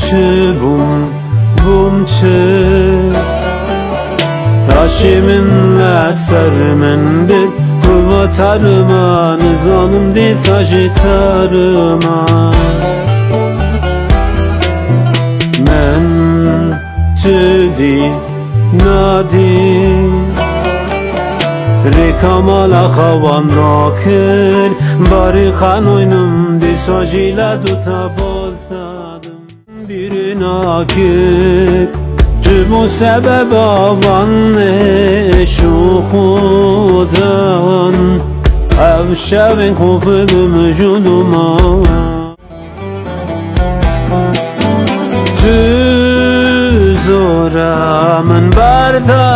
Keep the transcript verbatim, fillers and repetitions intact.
Çi bûm, bûm çi? Taşê min li ser min bir, kurva tarima, nizanim dîsa jî tarima. Min tu dî, nadî, rêka mala xewan rakir, barî xanoynim, dîsa jî li dû te baz dadim. Bîrî nakir, tu bû sebeba van êş û xudan. Ev şevên xwe bi min ji dû ma. Tu zora min berda,